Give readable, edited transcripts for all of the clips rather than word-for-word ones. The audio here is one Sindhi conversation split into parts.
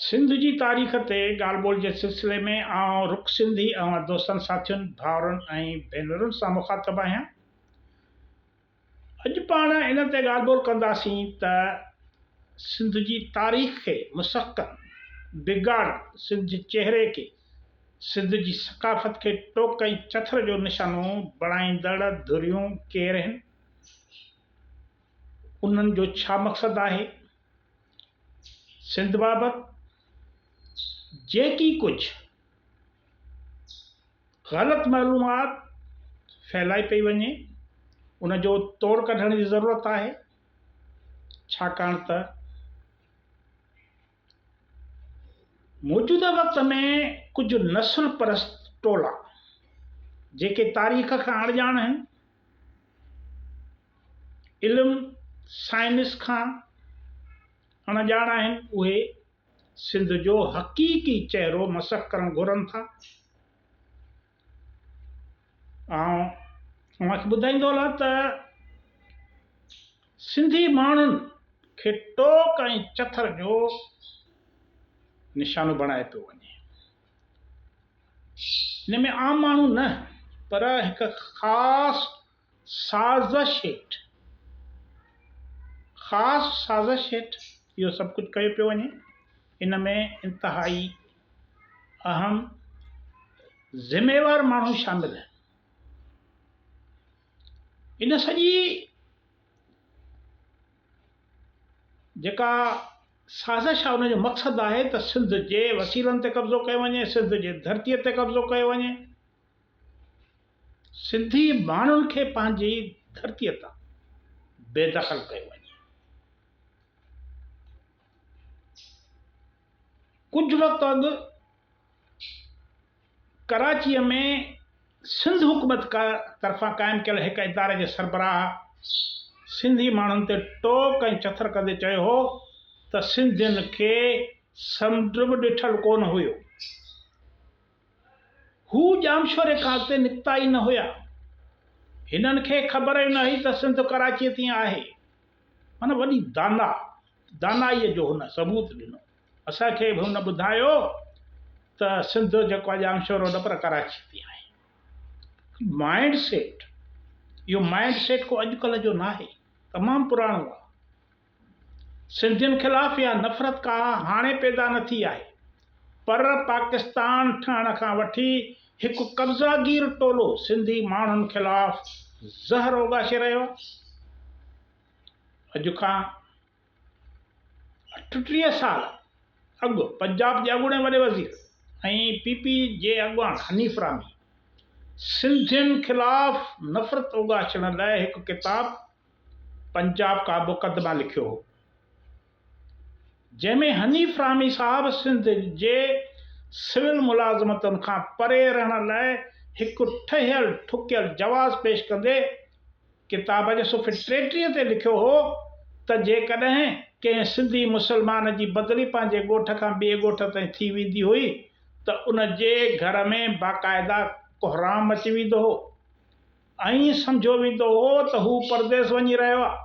سنڌ جي تاريخ تي ڳالهه ٻولهه جي سلسلي ۾ آئون رڪ سنڌي اوهان دوستن ساٿين، ڀائرن ۽ ڀينرن سان مخاطب آهيان. اڄ پاڻ ان تي ڳالهه ٻولهه ڪنداسين ته سنڌ جي تاريخ کي مسخ ڪن، بگاڙن، سنڌ جي چهري کي، سنڌ جي ثقافت کي ٽوڪ ۽ چٿر جو نشانو بڻائيندڙ ڌريون ڪير آهن؟ انهن جو ڇا مقصد آهي؟ سنڌ بابت جيڪي ڪجهه غلط معلومات ڦهلائي پئي وڃي ان جو توڙ ڪڍڻ جي ضرورت آهي ڇاڪاڻ ته موجوده وقت ۾ ڪجهه نسل پرست ٽولا جيڪي تاريخ کان اڻڄاڻ آهن علم سائنس کان اڻڄاڻ آهن اهي سنڌ جو حقيقي چهرو مسخ ڪرڻ گهرن ٿا. آئون اوهان کي ٻڌائيندو هلان ته سنڌي ماڻهن کي ٽوڪ ۽ چٿر جو نشانو بڻايو پيو وڃي. ان ۾ عام ماڻهو نه پر هڪ خاص سازش هيٺ خاص سازش هيٺ اهو سڀ ڪجهه ڪيو پيو وڃي. ان ۾ انتهائي اهم ذميوار ماڻهو شامل آهن. ان سڄي جيڪا سازش آهي ان جو مقصد آهي ته سنڌ جي وسيلن تي قبضو ڪيو وڃي، سنڌ جي ڌرتيء تي قبضو ڪيو وڃي. سنڌي ماڻهن کي پنهنجي ڌرتيء تان بي دخل ڪيو وڃي. ڪجهه وقت اڳ ڪراچيء ۾ سنڌ حڪومت طرفان قائم ڪيل هڪ اداري جي سربراهه سنڌي ماڻهن تي ٽوڪ ۽ چٿر ڪندي چيو هو ته سنڌين کي سمنڊ به ڏٺل ڪونه هيو. هو ڄامشوري کان اڳتي نڪتا ئي نه هيا. هنن کي خبر ئي نه هئي ته سنڌ ڪراچيء تائين آهي. معنيٰ وڏي دانا، دانائيء جو هن ثبوت ڏنو. اسان کي به هن ٻڌايو ته سنڌ جيڪو آهي ڄامشورو نه پر ڪراچي تائين آهي. مائنڊ سيٽ، اهو مائنڊ سيٽ ڪو اڄڪلهه جو ناهي، تمام پراڻو آهي. سنڌين خلاف اها نفرت ڪا هاڻي پيدا نه ٿي آهي پر پاڪستان ٺهڻ کان وٺي هڪ قبضاگير ٽولو سنڌي ماڻهن خلاف زهر اوڳاڇي رهيو آهي. اڄ کان 38 سال اڳ پنجاب جي اڳوڻي وڏي وزير ۽ پي پي جي اڳواڻ حنيف رامي سنڌين خلاف نفرت اوڳاڇڻ لاء هڪ ڪتاب پنجاب ڪا مقدمه لکيو هو، جنهن ۾ حنيف رامي صاحب سنڌ جي سول ملازمتن کان پري رهڻ لاء هڪ ٺهيل ٺڪيل جواز پيش ڪندي ڪتاب جي صفحي 33 تي لکيو هو ته جيڪڏهن ڪنهن سنڌي مسلمان جي بدلي پنهنجي ڳوٺ کان ٻئي ڳوٺ تائين ٿي ويندي هئي ته ان جي گهر ۾ باقاعده ڪهرام مچي ويندو هو. ائين سمجهيو ويندو هو ته هو پرديس وڃي رهيو آهي.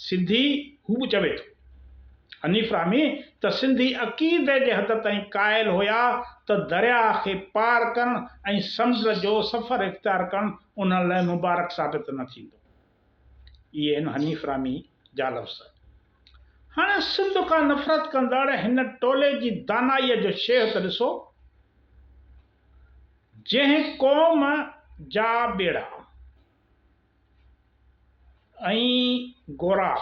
سنڌي، هو به چوي ٿو. حنيف رامي ته سنڌي عقيدي جي حد تائين قائل هيا ته درياهه کي پار ڪرڻ ۽ سمنڊ جو سفر اختيار ڪرڻ انهن لاء مبارڪ ثابت نه ٿيندو. اهي آهن حنيف رامي جا لفظ. هاڻي سنڌ کان نفرت ڪندڙ هن ٽولي جي دانائيء جو شيهه ته ڏسو. جنهن قوم جا ٻيڙا ۽ غوراب،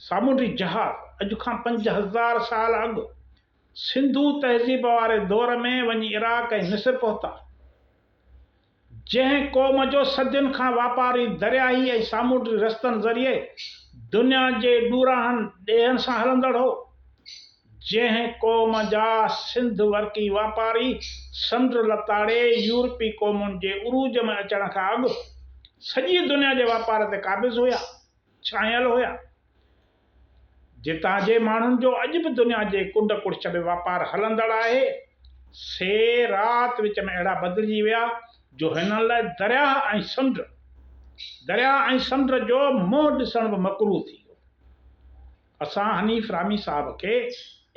سامونڊي جهاز، اڄ کان 5000 سال اڳ سنڌو تهذيب واري دور ۾ وڃي عراق ۽ مصر پهتا. جنهن قوم جو صدين کان واپاري درياهي ۽ سامونڊي رستن ذريعي دنيا جي ڏورانهن ڏيهن سان هلندڙ هو. جنهن قوم جا سنڌ ورڪي واپاري سمنڊ لتاڙي يورپي قومن جي عروج ۾ اچڻ کان اڳ سڄي دنيا جي واپار تي قابض هيا، ڇانيل هيا. جتان جي ماڻهن جو اڄ به دنيا جي ڪنڊ ڪڙڇ ۾ واپار هلندڙ آهي، سي رات وچ ۾ اهڙا بدلجي ويا جو هنن لاء درياهه ۽ سمنڊ، درياهه ۽ سمنڊ جو منهن ڏسڻ به مڪروهه ٿي ويو. اسان حنيف رامي صاحب کي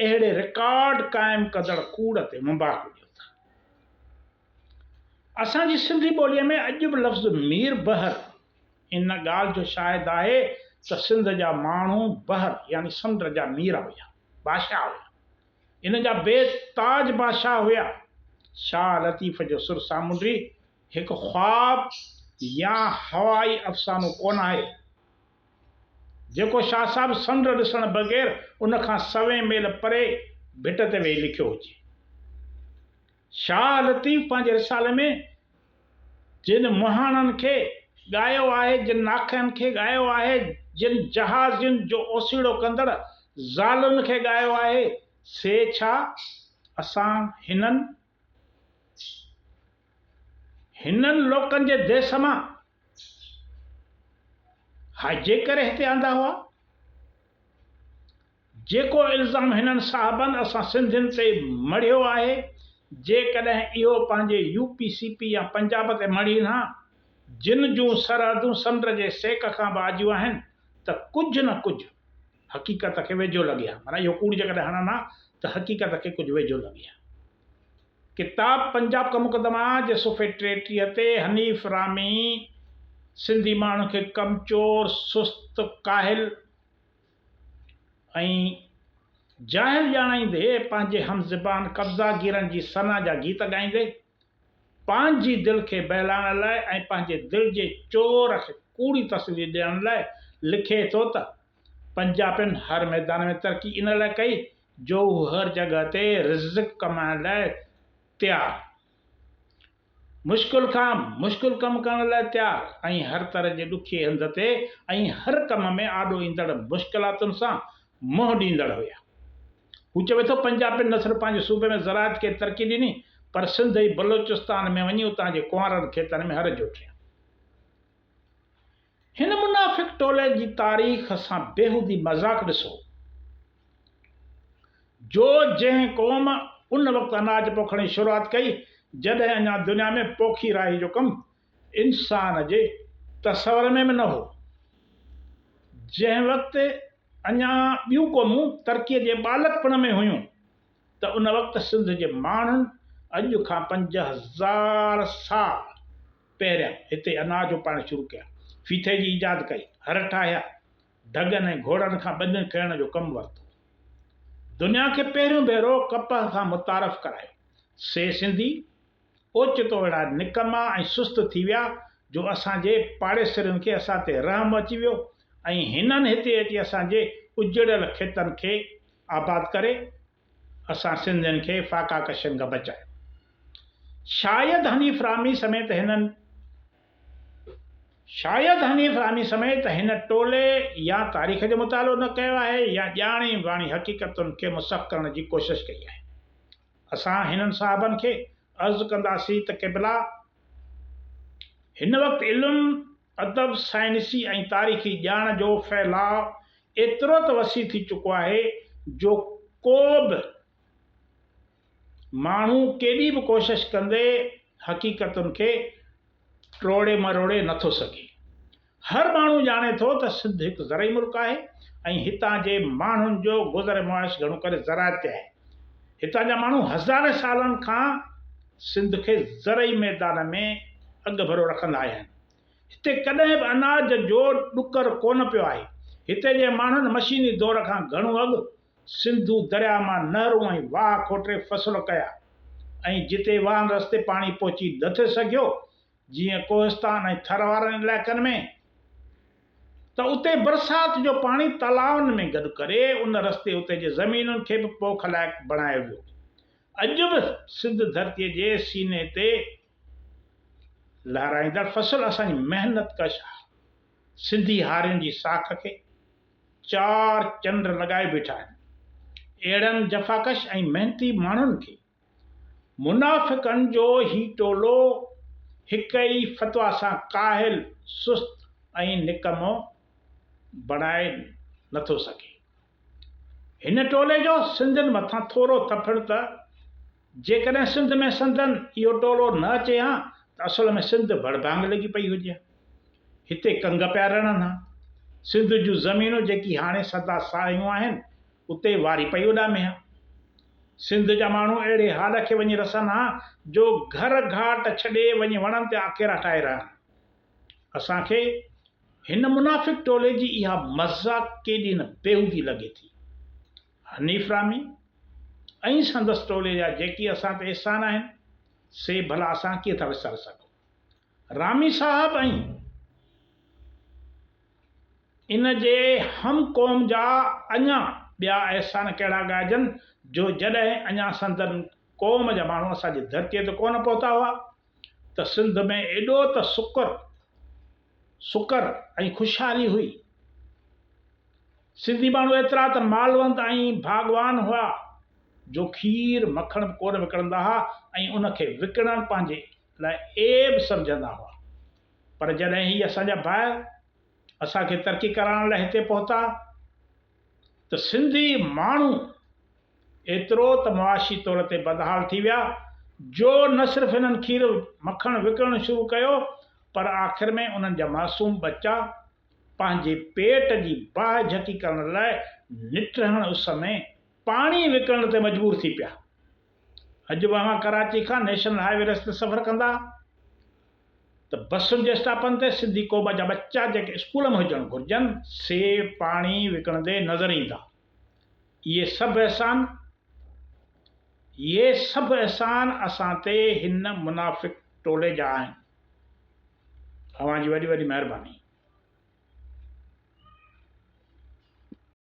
اهڙي رڪارڊ قائم ڪندڙ ڪوڙ تي مبارڪون ڏيون ٿا. اسان جي سنڌي ٻوليء ۾ اڄ به لفظ ميربحر ان ڳالهه جو شاهد آهي ته سنڌ جا ماڻهو بحر يعني سمنڊ جا مير هيا، بادشاهه هيا. ان جا بي تاج بادشاهه هيا. شاهه لطيف جو سر سامونڊي هڪ خواب يا هوائي افسانو ڪونه آهي، جيڪو شاهه صاحب سمنڊ ڏسڻ بغير ان کان سوين ميل پري ڀٽ تي ويهي لکيو هجي. شاهه لطيف پنهنجي رسالي ۾ جن مهاڻن کي ڳايو آهي، جن ناکئن کي ڳايو آهي، جن جهازين جو اوسيڙو ڪندڙ زالن کي ڳايو آهي، سي ڇا اسان هنن هنن لوڪن جي ديس مان هائجيڪ ڪري هتي آندا هئا؟ جيڪو الزام هنن صاحبن اسان سنڌين تي مڙهيو آهي، جيڪڏهن اهو پنهنجي يو پي، سي پي يا پنجاب تي مڙهين ها، جن جون سرحدون سمنڊ جي سيڪ کان به آجيون آهن، ته ڪجهه نه ڪجهه حقيقت کي ويجهو لڳي ها. معنيٰ اهو ڪوڙ جيڪڏهن هڻن ها ته حقيقت کي ڪجهه ويجهو لڳي ها. ڪتاب پنجاب ڪا مقدمه جي صفحي 33 تي حنيف رامي سنڌي ماڻهن کي ڪمچور، سست، ڪاهل ۽ جاهل ڄاڻائيندي پنهنجي هم زبان قبضه گيرن جي ثنا جا گيت ڳائيندي پنهنجي دل کي بهلائڻ لاء ۽ پنهنجي دل جي چور کي ڪوڙي تسلي ڏيڻ لاء لکي ٿو ته پنجابين هر ميدان ۾ ترقي ان لاء ڪئي جو هو هر جڳهه تي رزق ڪمائڻ لاء تيار مشڪل کان مشڪل ڪم ڪرڻ لاء تيار ۽ هر طرح جي ڏکئي هنڌ تي ۽ هر ڪم ۾ آڏو ايندڙ مشڪلاتن سان منهن ڏيندڙ هيا. هو چوي ٿو پنجابين نه صرف پنهنجي صوبي ۾ زراعت کي ترقي ڏني پر سنڌ ۽ بلوچستان ۾ وڃي اتان جي ڪنوارن کيتن ۾ هر جوٽيا. هن منافق ٽولي جي تاريخ سان بيهودي مذاق ڏسو، جو جنهن قوم ان وقت اناج پوکڻ جي شروعات ڪئي، جڏهن اڃا دنيا ۾ پوکي راهي جو ڪم انسان جي تصور ۾ به نه هو، جنهن وقت اڃا ٻيون قومون ترقيء جي ٻالڪپڻ ۾ هيون ته ان وقت سنڌ جي ماڻهن اڄ کان 5000 سال پهريان هتي اناج اپائڻ شروع ڪيا، ڦيٿي جي ايجاد ڪئي، هر ٺاهيا، ڍڳن ۽ گهوڙن کان ٻنين کڻڻ جو ڪم ورتو. دنيا کي پهريون ڀيرو ڪپهه کان متعارف ڪرايو. سي سنڌي اوچتو اهڙا نڪما ۽ سست ٿي ويا جو اسان جي پاڙيسرين کي اسان تي رحم اچي ويو ۽ هنن هتي اچي اسان جي اجڙيل کيتن کي آباد ڪري اسان سنڌين کي فاقا ڪشن کان بچايو. شايد حنيف رامي سميت هنن شايد حنيف رامي سميت هن ٽولي يا تاريخ جو مطالعو نه ڪيو آهي يا ڄاڻي واڻي حقيقتن کي مسخ ڪرڻ جي ڪوشش ڪئي آهي. اسان هنن صاحبن کي عرض ڪنداسين ته قبلا! هن وقت علم، ادب، سائنسي ۽ تاريخي ڄاڻ جو ڦهلاء ايترو ته وسيع ٿي چڪو آهي جو ڪو به ماڻهو ڪيڏي به ڪوشش ڪندي حقيقتن کي ٽوڙي مروڙي نٿو سگهي. هر ماڻهو ڄاڻي ٿو ته سنڌ هڪ زرعي ملڪ آهي ۽ هتان جي ماڻهن جو گذر معاش گهڻو ڪري زراعت تي آهي. هتان جا ماڻهو هزارين سالن کان سنڌ کي زرعي ميدان ۾ اڳڀرو رکندا آيا آهن. هتي ڪڏهن به اناج جو ڏڪر ڪونه پيو آهي. هتي جي ماڻهن مشيني دور کان گهڻو اڳ سنڌو درياء مان نهرون ۽ واهه کوٽي فصل ڪيا ۽ جتي واهن رستي پاڻي پهچي نه ٿي سگهيو، جيئن ڪوهستان ۽ ٿر وارن علائقن ۾، ته اتي برسات جو پاڻي تلائن ۾ گڏ ڪري ان رستي اتي جي زمينن کي به پوک لائق بڻايو ويو. اڄ به سنڌ ڌرتيء جي سيني تي لهرائيندڙ فصل اسان جي محنت ڪش سنڌي هارين جي ساک کي چار چنڊ لڳائي بيٺا آهن. اهڙن جفاڪش ۽ محنتي ماڻهن کي منافقن جو هي ٽولو هڪ ئي فتويٰ سان ڪاهل، سست ۽ نڪمو بڻائي نٿو سگهي. هن ٽولي جو سنڌين مٿان ٿورو ٿڦڻ ته جيڪڏهن سنڌ ۾ سندن اهو ٽولو نه اچي ها ته اصل ۾ سنڌ ڀڙڀانگ لڳي پئي هجي ها. هتي ڪنگ پيا رڙن ها. سنڌ جون زمينون جيڪي هاڻي سدا سايون آهن، اتي واري پئي اڏامي ها. سنڌ جا ماڻهو اهڙي حال کي وڃي رسن ها جو گهر گهاٽ ڇڏي وڃي وڻن تي آکيرا ٺاهي رهن. اسان کي هن منافق ٽولي جي اها مزا ڪيڏي نه بيهودي لڳي ٿي. حنيف رامي ۽ سندس ٽولي جا جيڪي اسان تي احسان آهن، سي ڀلا اسان ڪيئن ٿا وساري سگهون. رامي صاحب ۽ ان جي هم قوم جا اڃا ٻيا احسان ڪهڙا ڳائجن جو جڏهن اڃا سندن قوم جا ماڻهو اسان جي ڌرتيء تي ڪونه پهتا هئا ته سنڌ ۾ ايڏو ته سڪر سڪر ۽ خوشحالي هئي. سنڌي ماڻهو ايترا ته مالوند ۽ ڀاڳوان هئا جو کير مکڻ به ڪونه وڪڻندا ها ۽ ان کي وڪڻڻ پنهنجي لاء عيب سمجهندا هئا. پر جڏهن هي اسان جا ڀائر اسان کي ترقي ڪرائڻ لاء هتي پهتا ته سنڌي ماڻهو ايترو ته معاشي طور تي بدحال ٿي ويا جو نه صرف هنن کير مکڻ وڪڻڻ شروع ڪيو پر آخر ۾ انهن جا معصوم ٻچا پنهنجي پيٽ جي باهه جهڪي ڪرڻ لاء نٽهڻ اس ۾ پاڻي وڪڻڻ تي مجبور ٿي پيا. اڄ به اوهان ڪراچي کان نيشنل هاء وي رستي سفر ڪندا ته بسن جي اسٽاپن تي سنڌي قوم جا ٻچا جيڪي اسڪول ۾ هجڻ گهرجن سي پاڻي وڪڻندي نظر ايندا. اهي سڀ احسان اهي سڀ احسان اسان تي هن منافق ٽولي جا آهن. اوهان جي وڏي وڏي مهرباني.